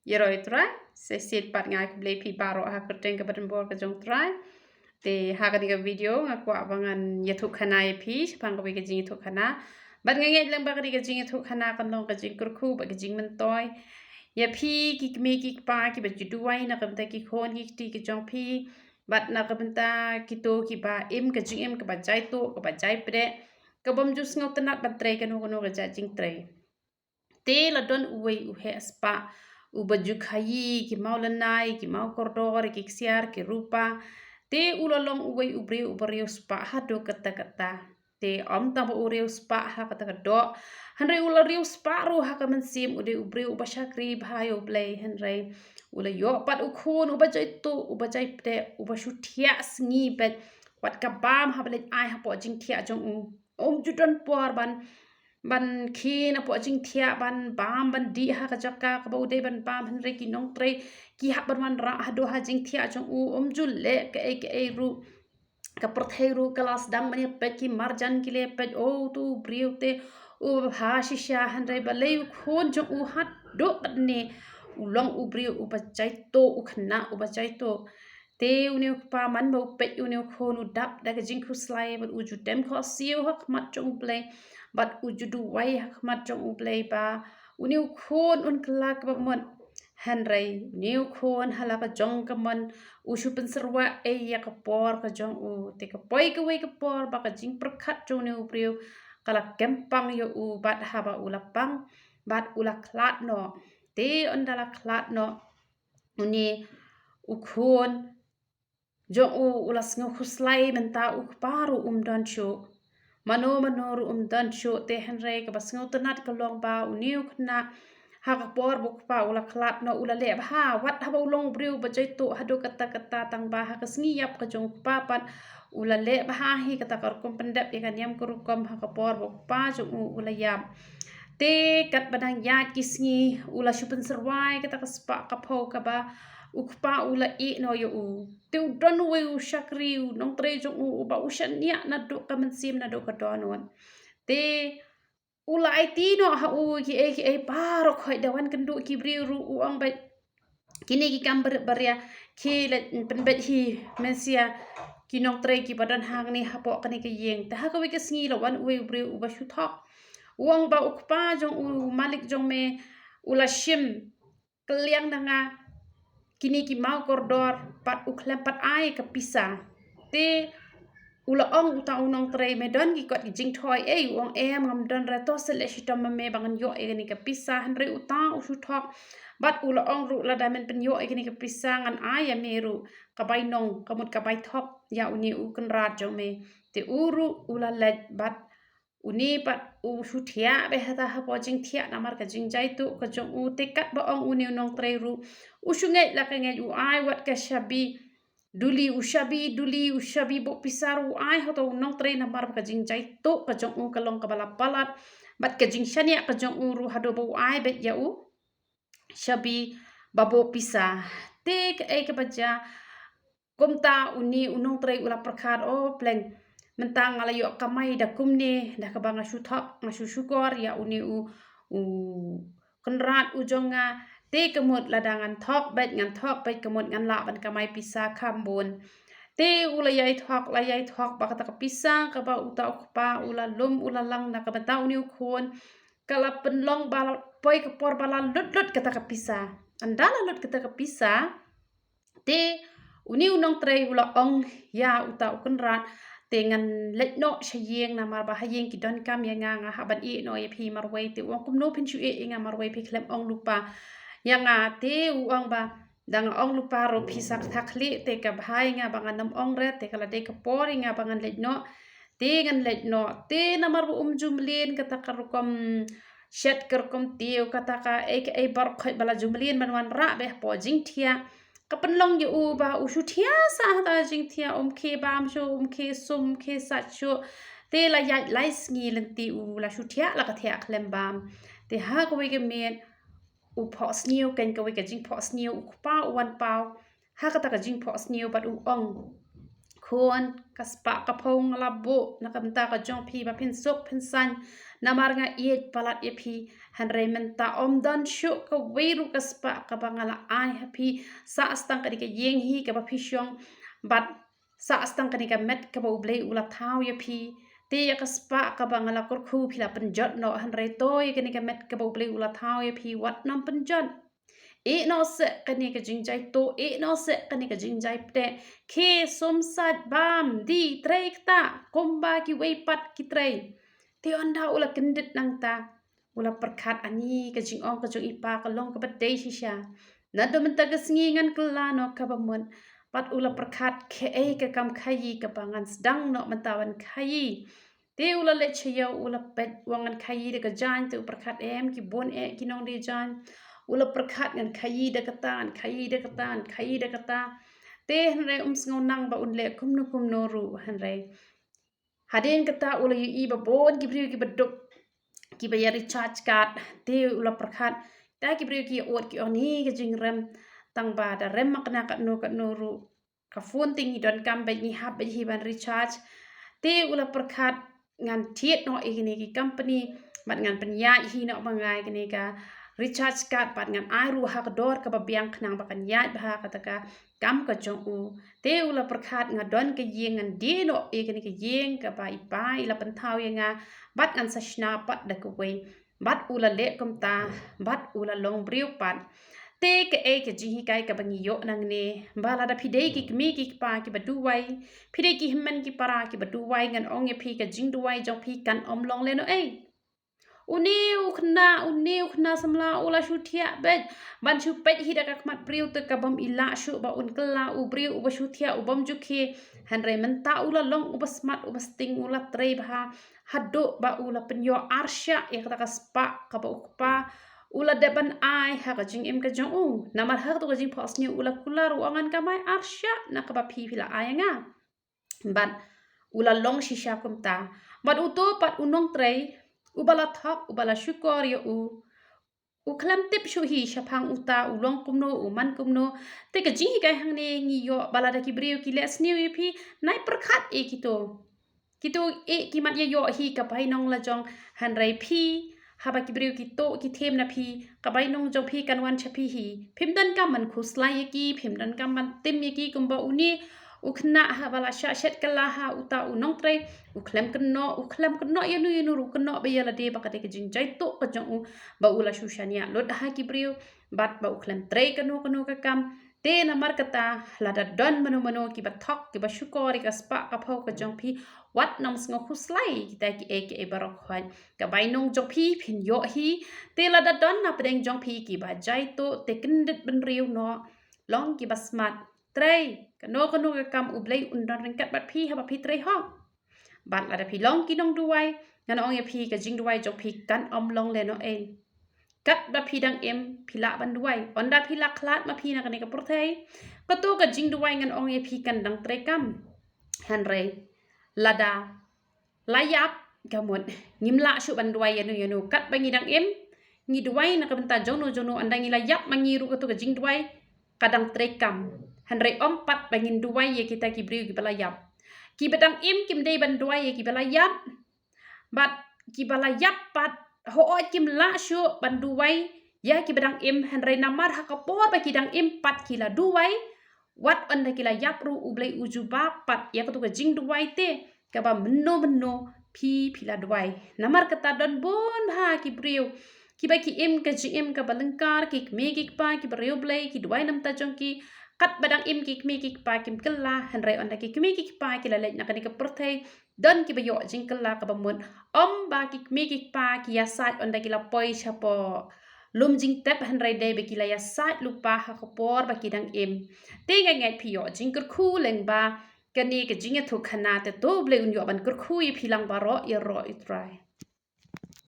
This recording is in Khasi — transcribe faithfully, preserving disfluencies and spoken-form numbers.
Ïaroh ïa u Trai, sa shisien pat nga ai khublei ïa phi baroh ha ka kyrteng kaba donbor ka jong u Trai. Te ha kane ka video nga kwah ba ngan ïathuh khana ïa phi shaphang kawei ka jingïathuh khana. Bad nga ngeit lang ba kane ka jingïathuh khana kan long ka jingkyrkhu bad ka jingmyntoi ïa phi ki kmie ki kpa kiba ju duwai na ka bynta ki khun ki kti ki jong phi, bad na ka bynta kito kiba im ka jingim kaba jaituh kaba jaipdeh, kabym ju sngewtynnat ban trei kano kano ka jait jingtrei. Te la don uwei u heh spah uba ju khaïi ki mawlynnai, ki mawkordor, ki ksiar, ki rupa. Te u la long uwei u briew uba riewspah haduh katta katta. Te ym tang ba u riewspah ha kata ka doh, hynrei u la riewspah ruh ha ka mynsiem. U dei u briew uba shakri bha ïa U Blei, hynrei u la ïoh pat u khun uba jaituh, uba jaipdeh, uba shu thiah sngi beit. Wat ka bam haba leit ai hapoh jingthiah jong u, um ju don por ban ban khie napoh jingthiah, ban bam, ban dih ha ka jaka kaba u dei ban bam, hynrei ki nongtrei ki hap ban wanrah haduh ha jingthiah jong u. Um ju leh kaei kaei ruh. Ka pyrthei ruh ka la sdang ban ïa peit, ki marjan ki la ïa peit, o uto u briew te uba bha shisha, hynrei balei u khun jong u haduh katne u long u briew uba jaituh, u khynnah uba jaituh. Te une u kpa man ba u peit une u khun u dap da ka jingkhuslai bad u ju dem khohsiew ha khmat jong U Blei, bad u ju duwai ha khmat jong U Blei ba une u khun un kylla kaba mut. Hynrei une u khun ha la ka jong ka mon u shu pynsyrwa ei ïa ka por ka jong u. Te ka poi kawei ka por ba ka jingpyrkhat jong une u briew ka la kem pang ïa u, bad haba u la pang bad u la khlad noh. Te ynda la khlad noh, une u khun jong u u la sngew khuslai, mynta u kpa ruh um don shuh, mano mano ruh um don shuh. Te hynrei kaba sngewtynnat ka long ba une u khynnah ha ka por ba u kpa u la khlad noh u la leh bha, wat haba u long u briew ba jaituh haduh katta katta, tang ba ha ka sngi ïap ka jong u kpa pat u la leh bha hi kata ka rukom pyndep ïa ka niam ka rukom ha ka por ba u kpa jong u u la ïap. Te katba dang ïaid ki sngi u la shu pynsyrwa ïa kata ka spah ka phew kaba u kpa u la ïeh noh ïa u. Te u don uwei u shakri, u nongtrei jong u uba u shaniah naduh ka mynsiem naduh ka dohnud. Te u la aiti noh ha u kiei kiei baroh khoit, da wan kynduh ki briew ruh u ong beit, kine ki kam barit baria ki la pynbeit hi mynsiem ki nongtrei kiba don hangne hapoh kane ka ïing. Te ha kawei ka sngi la wan uwei u briew uba shu thok, u ong ba u kpa jong u, u malik jong me u la shim kylliang na nga kine ki mawkordor bad u khlem pat ai ka pisa. Te u la ong uta u nongtrei, me don ki kot ki jingthoi ei? U ong em, ngam don re. To sa leh shitom ma me ba ngan ïoh ïa kane ka pisa. Hynrei uta u shu thok bad u la ong ruh, lada men pynïoh ïa kane ka pisa ngan ai ïa me ruh ka bai nong, ka mut ka bai thok ïa une u kynrad jong me. Te u ruh u la leit bad une pat u shu thiah beit hata hapoh jingthiah namar ka jingjaituh ka jong u. Te katba ong une u nongtrei ruh u shu ngeit la ka ngeit, u ai wat ka shabi duli, u shabi duli, u shabi buh pisa ruh u ai ha uta u nongtrei namar ba ka jingjaituh ka jong u ka long kaba la palat bad ka jingshaniah ka jong u ruh haduh ba u ai beit ïa u shabi ba buh pisa. Te kaei kaba jia, kumta une u nongtrei u la pyrkhat, o pleng, mynta nga la ïoh kamai da kumne, da kaba nga shu thok, nga shu shukor ïa une u, u kynrad u jong nga. Te ka mut lada ngan thok beit, ngan thok beit, ka mut ngan lah ban kamai pisa kham bun. Te u la ïai thok, la ïai thok ba kata ka pisa kaba uta u kpa u la lum u la lang na ka bynta une u khun ka la pynlong ba la poi ka por ba la lut lut kata ka pisa. Ynda la lut kata ka pisa, te une u nongtrei u la ong ïa uta u kynrad, te ngan leit noh sha ïing namar ba ha ïing ki donkam ïa nga, nga hap ban ïeh noh ïa phi marwei. Te u ong, kumno phin shu ïeh ïa nga marwei, phi khlem ong lypa ïa nga? Te u ong ba, da nga ong lypa ruh phi sa kthah khlieh, te ka bha ïa nga ba ngan ym ong re, te ka la dei ka por ïa nga ba ngan leit noh. Te ngan leit noh. Te namar ba um ju mlien kata ka rukom shet, ka rukom tiew, kata kaei kaei baroh khoit ba la ju mlien ban wanrah beit hapoh jingthiah, ka pynlong ïa u ba u shu thiah sah hata jingthiah, um khie bam shuh, um khie sum, um khie sait shuh. Te la ïaid lai sngi lynti u la shu thiah la ka thiah khlem bam. Te ha kawei ka miet u phohsniew, keiñ kawei ka jingphohsniew, u kpa u wan paw ha kata ka jingphohsniew bad u ong, khun, ka spah ka phew nga la buh na ka bynta ka jong phi ba phin suk phin saiñ Namar nga ïeit palat ïa phi, hynrei mynta ym don shuh kawei ruh ka spah kaba nga la ai ha phi, sah tang kane ka ïing hi kaba phi shong, bad sah tang kane ka met kaba U Blei u la thaw ïa phi. Te ïa ka spah kaba nga la kyrkhu phi la pynjot noh, hynrei to ïa kane ka met kaba U Blei u la thaw ïa phi wat nym pynjot. Ïeh noh seh kane ka jingjai tuh, ïeh noh seh kane ka jingjai pdeng. Khie sum sait bam, die trei kata kumba kiwei pat ki trei. Te ynda u la kyndit nangta, u la pyrkhat, ani ka jingong ka jong i pa ka long kaba dei shisha. Naduh mynta ka sngi ngan kylla noh kaba mut. Bad u la pyrkhat, kaei ka kam khaïi kaba ngan sdang noh mynta ban khaïi. Te u la leit sha ïew, u la peit, u ong ngan khaïi da ka jaiñ. Te u pyrkhat, em, ki bun eh ki nongdie jaiñ. U la pyrkhat, ngan khaïi da kata, ngan khaïi da kata, ngan khaïi da kata. Te hynrei um sngew nang ba un leh kumno kumno ruh, hynrei hadien kata u la ïohi ba bun ki briew kiba duk, kiba ïa recharge card. Te u la pyrkhat, te ki briew ki ïa ud, ki ong, ni ka jingrem, tang ba da rem ma kane katno katno ruh, ka phone te ngi donkam beit, ngi hap beit hi ban recharge. Te u la pyrkhat, ngan thied noh ïa kine ki company, bad ngan pynïaid hi noh ma nga ïa kine ka recharge card, bad ngan ai ruh ha ka dor kaba biang khnang ba kan ïaid bha ha kata ka kam ka jong u. Te u la pyrkhat, nga don ka ïing, ngan die noh ïa kane ka ïing kaba i pa i la pynthaw ïa nga, bad ngan sa shna pat da kawei. Bad u la leh kumta, bad u la long briew pat. Te kaei ka jinghikai kaba ngi ïoh nangne, ba lada phi dei ki kmie ki kpa kiba duwai, phi dei ki hynmen ki para kiba duwai, ngan ong ïa phi, ka jingduwai jong phi kan ym long lehnohei. Une u khynnah, une u khynnah samla u la shu thiah beit ban shu peit hi da ka khmat briew, te ka bym i lah shuh ba un kylla u briew uba shu thiah, u bym ju khie. Hynrei mynta u la long uba smat, uba sting, u la trei bha, haduh ba u la pynïoh arshah ïa kata ka spah kaba u kpa u la dep ban ai ha ka jingim ka jong u. Namar ha kato ka jingphohsniew u la kular, u ong, ngan kamai arshah na kaba phi phi la ai ïa nga. Bad u la long shisha kumta. Bad uto pat u nongtrei uba la thok, uba la shukor ïa u, u khlem tip shuh hi shaphang uta u long kumno, u man kumno. Te ka jinghikai hangne ngi ïoh ba lada ki briew ki leh sniew ïa phi, nai pyrkhat ïa kito. Kito eh ki mat ïa ïoh hi ka bainong la jong, hynrei phi, haba ki briew ki tuh ki them na phi, ka bainong jong phi kan wan sha phi hi. Phim donkam ban khuslai ïa ki, phim donkam ban tim ïa ki kumba une u khynnah haba la shah shet kylla ha uta u nongtrei, u khlem kynnoh, u khlem kynnoh ïa nu ïa nu ruh, u kynnoh ba ïa lade ba ka dei ka jingjai tuh ka jong u, ba u la shu shaniah lut ha ki briew, bad ba u khlem trei kano kano ka kam. Te namar kata, lada don mano mano kiba thok, kiba shukor ïa ka spah ka phew ka jong phi, wat nym sngew khuslai, kita kiei kiei baroh khoit. Ka bainong jong phi phin ïoh hi. Te lada don na pdeng jong phi kiba jai tuh, te kyndit bynriew noh, long kiba smat. Trei kano kano ka kam, U Blei un don ryngkat bad phi haba phi trei hok. Bad lada phi long ki nongduwai, ngan ong ïa phi, ka jingduwai jong phi kan ym long lehnohei. Katba phi dang im phi lah ban duwai. Ynda phi la khlad ma phi na kane ka pyrthei, kato ka jingduwai, ngan ong ïa phi, kan dang treikam. Hynrei lada la ïap, ka mut ngim lah shuh ban duwai ïa no ïa no. Katba ngi dang im, ngi duwai na ka bynta jong no jong no, ynda ngi la ïap ma ngi ruh, kato ka jingduwai ka dang treikam. Hynrei ym pat ba ngin duwai ïa kita ki briew kiba la ïap. Kiba dang im kim dei ban duwai ïa kiba la ïap. Bad kiba la ïap pat, hooid, kim lah shuh ban duwai ïa kiba dang im, hynrei namar ha ka por ba ki dang im pat ki la duwai, wat ynda ki la ïap ruh, U Blei u jubab pat ïa kato ka jingduwai te, kaba mynno mynno phi phi la duwai. Namar kata, don bun bha ki briew kiba ki im ka jingim kaba lyngkar, ki kmie ki kpa kiba riewblei, ki duwai na bynta jong ki. Katba dang im ki kmie ki kpa kim kylla, hynrei ynda ki kmie ki kpa ki la leit na kane ka pyrthei, don kiba ïoh jingkylla kaba mut. Ym ba ki kmie ki kpa ki ïasaid ynda ki la poi shapoh lum jingtep, hynrei dei ba ki la ïasaid lypa ha ka por ba ki dang im. Te nga ngeit phi ïoh jingkyrkhu lyngba kane ka jingïathuhkhana, te to U Blei un ïoh ban kyrkhu ïa phi lang baroh ïaroh, ïa Trai.